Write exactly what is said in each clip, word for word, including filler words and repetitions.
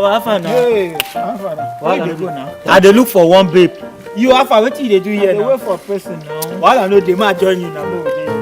How far now? Hey, how far now? Where you dey go now? I dey look for one babe. You, how far? Wetin you dey do here now? I dey wait for person now. Wahala no dey, ma join you now. Make we dey here.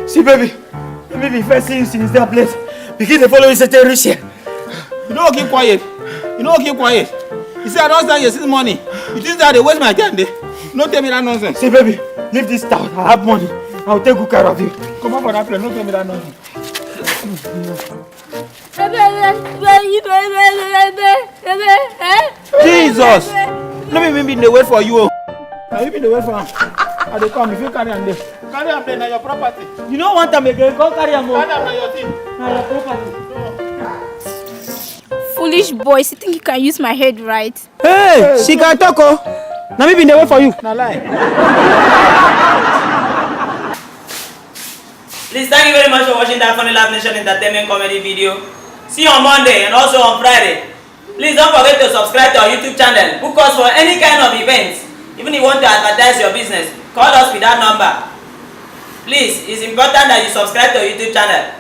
See, baby, baby, first see you since that place. Begin to follow you, say, reach here. You no keep quiet. You no keep quiet. You see, I don stand here since morning. You think that I dey waste my time dey? No tell me that nonsense. See, baby, leave this town. I have money. I'll take good care of you. Come up for that place. No tell me that nonsense. Jesus! No be me bin dey wait for you o. Na you bin dey wait for am. I dey come. If you carry am there, carry am there. Na your property. You no want am again? Come carry am o. Carry am, na your thing. Na your property. Foolish boy, you think you can use my head, right? Hey, she can talk o. Na me bin dey wait for you. Na lie. Please, thank you very much for watching that Funny Life Nation entertainment comedy video. See you on Monday and also on Friday. Please don't forget to subscribe to our YouTube channel. Book us for any kind of events. Even if you want to advertise your business, call us with that number. Please, it's important that you subscribe to our YouTube channel.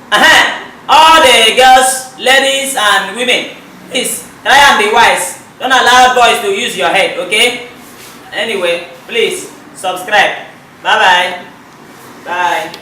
Uh-huh. All the girls, ladies, and women, please try and be wise. Don't allow boys to use your head, okay? Anyway, please subscribe. Bye-bye. Bye.